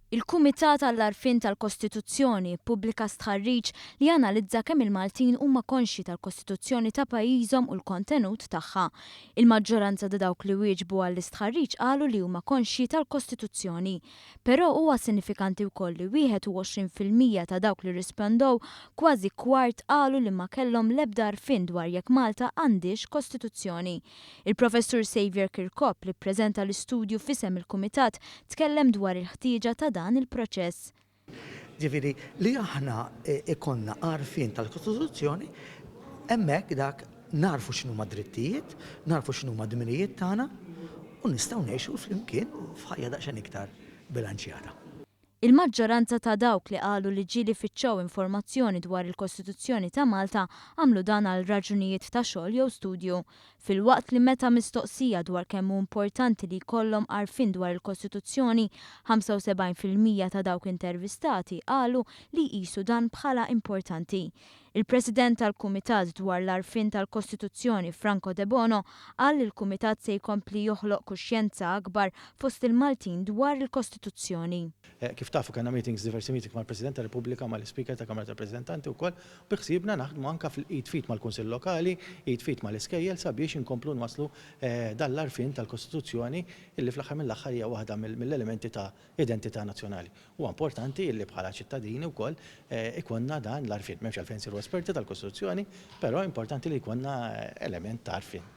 Il-Kumitat għall-Għarfien tal-Kostituzzjoni ppubblika stħarriġ li analizza kemm il-Maltin huma konxji tal-Kostituzzjoni ta' pajjiżhom u l-kontenut tagħha. Il-maġġoranza ta' dawk li wieġbu għall-istħarriġ qalu li huma konxji tal-Kostituzzjoni. Però huwa sinifikanti wkoll li 21% ta' dawk li rrispondew, kważi kwart, qalu li ma kellhom l-ebda għarfien dwar jekk Malta għandhiex Kostituzzjoni. Il-Professur Xavier Kirkop, li ppreżenta l-istudju f'isem il-Kumitat, tkellem dwar il-ħtieġa ta' dan il-proċess. Ġifieri li aħna ikollna għarfien tal-Kostituzzjoni, hemmhekk dak narfu x'inhuma drittijiet, narfu x'inhuma dmirijiet tagħna u nistgħu ngħixu flimkien f'ħajja daqsxejn iktar bilanċjata. Il-maġġoranza ta' dawk li qalu li ġieli fittxew informazzjoni dwar il-Kostituzzjoni ta' Malta għamlu dan għal raġunijiet ta' xogħol jew studju. Filwaqt li meta mistoqsija dwar kemm hu importanti li jkollhom għarfien dwar il-Kostituzzjoni, 75% ta' dawk intervistati qalu li jqisu dan bħala importanti. Il-President tal-Kumitat dwar l-Għarfien tal-Kostituzzjoni, Franco Debono, qal li l-Kumitat se jkompli joħloq kuxjenza akbar fost il-Maltin dwar il-Kostituzzjoni. Kif tafu, kellna meetings, diversi meetings mal-President tar-Repubblika, mal-Ispeaker ta' Kamra tar-Rappreżentanti wkoll, bi ħsiebna naħdmu anke id f'id mal-Kunsill Lokali, id f'id mal-iskejjel sabiex inkomplu nwasslu dan l-għarfien tal-Kostituzzjoni illi fl-aħħar mill-aħħar hija waħda mill-elementi ta' identità nazzjonali. Huwa importanti illi bħala ċittadini wkoll ikollna dan l-għarfien. M'hemmx għalfejn nsiru esperti tal-Kostituzzjoni, però importanti li jkollna element ta' għarfien.